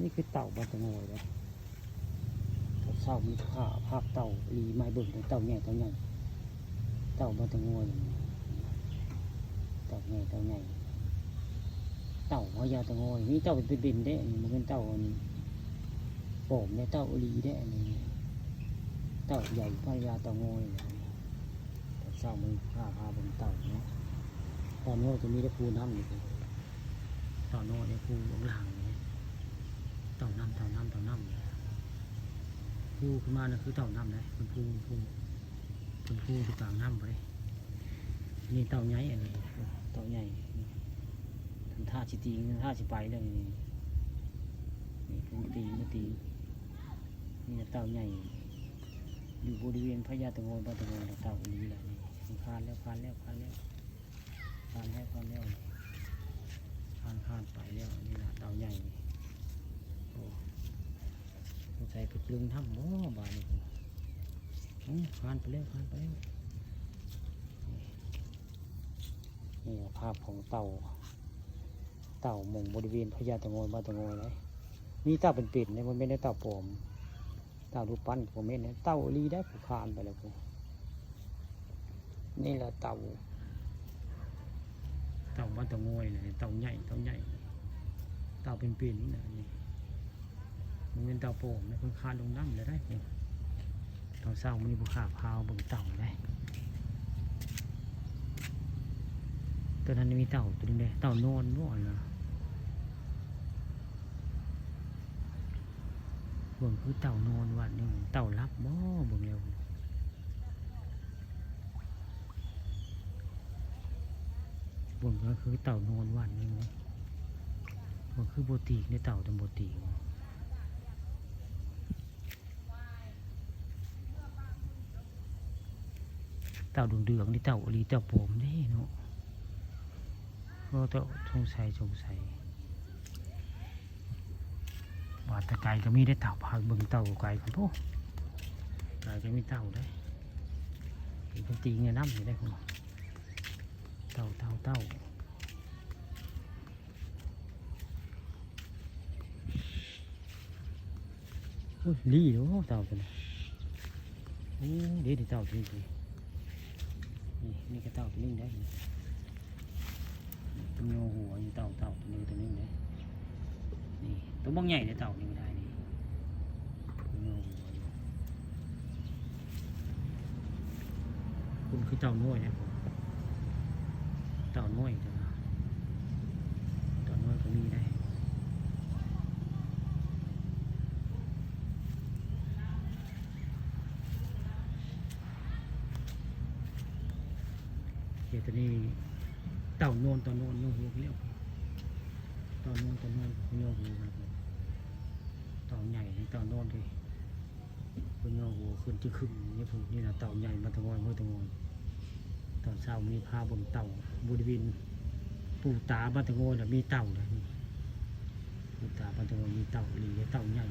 ນີ້ຄືເຕົ່າບ້ານຕະໂງ່ເດ້. ເຊົ້າມີພາບເຕົ່າອີ່ຫຼີມາໃຫ້ເບິ່ງ ເຕົ່າໃຫຍ່ ເຕົ່າໃຫຍ່ ເຕົ່າບ້ານຕະໂງ່ ເຕົ່າໃຫຍ່ ເຕົ່າໃຫຍ່ ເຕົ່າພະຍາຕະໂງ່. ມີເຕົ່າເປັນໆເດ້ ອັນນີ້ບໍ່ແມ່ນເຕົ່າອັນປອມເດ້ ເຕົ່າອີ່ຫຼີເດ້ ອັນນີ້ ເຕົ່າໃຫຍ່ພະຍາຕະໂງ່. ເຊົ້າມື້ພາ ພາເບິ່ງເຕົ່າເນາະ ເຕົ່ານ້ອຍຈະມີແຕ່ພູນ້ຳນີ້ ເຕົ່ານ້ອຍນີ້ພູຂ້າງຫຼັງນີ້ ເຕົ່ານ້ຳ ເຕົ່ານ້ຳ ເຕົ່ານ້ຳ ພູຂຶ້ນມານີ້ຄືເຕົ່ານ້ຳເດ້ ເປັນພູ ເປັນພູ ເປັນພູຢູ່ກາງນ້ຳພຸ້ນເດ້. ນີ້ເຕົ່າໃຫຍ່ ອັນນີ້ເຕົ່າໃຫຍ່ ທຳທ່າຊິຕີງ ທຳທ່າຊິໄປແລ້ວນີ້ ນີ້ເພິ່ນຕີງ ເພິ່ນຕີງ. ນີ້ເຕົ່າໃຫຍ່ ຢູ່ບໍລິເວນພະຍາຕະໂງ່ ບ້ານຕະໂງ່ ເຕົ່າອີ່ຫຼີລະນີ້. ຜ່ານແລ້ວ ຜ່ານແລ້ວ ຜ່ານແລ້ວ ຜ່ານແລ້ວ ຜ່ານແລ້ວ ຜ່ານ ຜ່ານໄປແລ້ວ. ນີ້ລະເຕົ່າໃຫຍ່ ໂອ້ ສົງໄສໄປລຶ້ງນ້ຳບໍ່ບາດນີ້. ອື ຜ່ານໄປແລ້ວ ຜ່ານໄປແລ້ວ. ນີ້ພາບຂອງເຕົ່າ ເຕົ່າໝົງບໍລິເວນພະຍາຕະໂງ່ ບ້ານຕະໂງ່ເດ້. ມີເຕົ່າເປັນໆເດ້ ບໍ່ແມ່ນເຕົ່າປອມ ເຕົ່າຮູບປັ້ນກໍບໍ່ແມ່ນເດ້ ເຕົ່າອີ່ຫຼີເດ້. ຜູ້ຄານໄປແລ້ວ ນີ້ລະເຕົ່າ ເຕົ່າບ້ານຕະໂງ່ນີ້ ເຕົ່າໃຫຍ່ ເຕົ່າໃຫຍ່ ເຕົ່າເປັນໆນີ້ນະ. ນີ້ ບໍ່ແມ່ນເຕົ່າປອມນະ ເພິ່ນຄານລົງນ້ຳແລ້ວໄດ໋. ຕອນເຊົ້າມື້ນີ້ຜູ້ຂ້າພາເບິ່ງເຕົ່າໄດ໋. ຕອນນັ້ນມີເຕົ່າຕົວໜຶ່ງເດ້ ເຕົ່ານອນບໍ່ຫັ້ນນະ. ເບິ່ງຄືເຕົ່ານອນວັດນີ້ ເຕົ່າຫຼັບບໍ່ ເບິ່ງແລ້ວ. ເບິ່ງຄືເຕົ່ານອນວັດນີ້ ເບິ່ງຄືບໍ່ຕີງເດ້ ເຕົ່າຈະບໍ່ຕີງ. ເຕົ່າເດືອງໆນີ້ ເຕົ່າອີ່ຫຼີເຕົ່າປອມເດ້ເນາະ. ເອີ ເຕົ່າ ສົງໄສ ສົງໄສ ວ່າແຕ່ໄກກໍມີໄດ໋ເຕົ່າ. ພາເບິ່ງເຕົ່າໄກພຸ້ນ ໄກກໍມີເຕົ່າໄດ໋. ເຫັນເພິ່ນຕີງໃນນ້ຳນີ້ໄດ໋ ເຕົ່າ ເຕົ່າ ເຕົ່າ. ໂອ້ຍ ລີ້ເດີເຕົ່າຕົວນີ້. ໂອ້ ເດ້ ເຕົ່າຕົວນີ້ ນີ້ ນີ້ກໍເຕົ່າຕົວໜຶ່ງໄດ໋ ນີ້ ໂຍຫົວຢູ່ ເຕົ່າ ເຕົ່າຕົວນີ້ຕົວໜຶ່ງເດ້. ນີ້ ຕົວບັກໃຫຍ່ເດ້ ເຕົ່ານີ້ກໍໄດ້ນີ້ ໂຍຫົວຢູ່. ຄຸນຄືເຕົ່ານ້ອຍເດ້ ເຕົ່ານ້ອຍ ເຕົ່ານ້ອຍກໍມີໄດ໋. ເຮັດຕົວນີ້ ເຕົ່ານອນ ເຕົ່ານອນ ໂຍຫົວແລ້ວ ເຕົ່ານອນ ເຕົ່ານອນ ໂຍຫົວແລ້ວ. ເຕົ່າໃຫຍ່ ເຕົ່ານອນເດ້ ເພິ່ນໂຍຫົວຂຶ້ນຈະຂຶ້ນນີ້ພຸ້ນ. ນີ້ນະເຕົ່າໃຫຍ່ ບ້ານຕະໂງ່ ເມືອງຕະໂງ່. ຕອນເຊົ້າມີພາເບິ່ງເຕົ່າ ບໍລິເວນປູຕາ ບ້ານຕະໂງ່ນະ ມີເຕົ່າເດ້. ປູຕາ ບ້ານຕະໂງ່ ມີເຕົ່າອີ່ຫຼີ ເຕົ່າໃຫຍ່.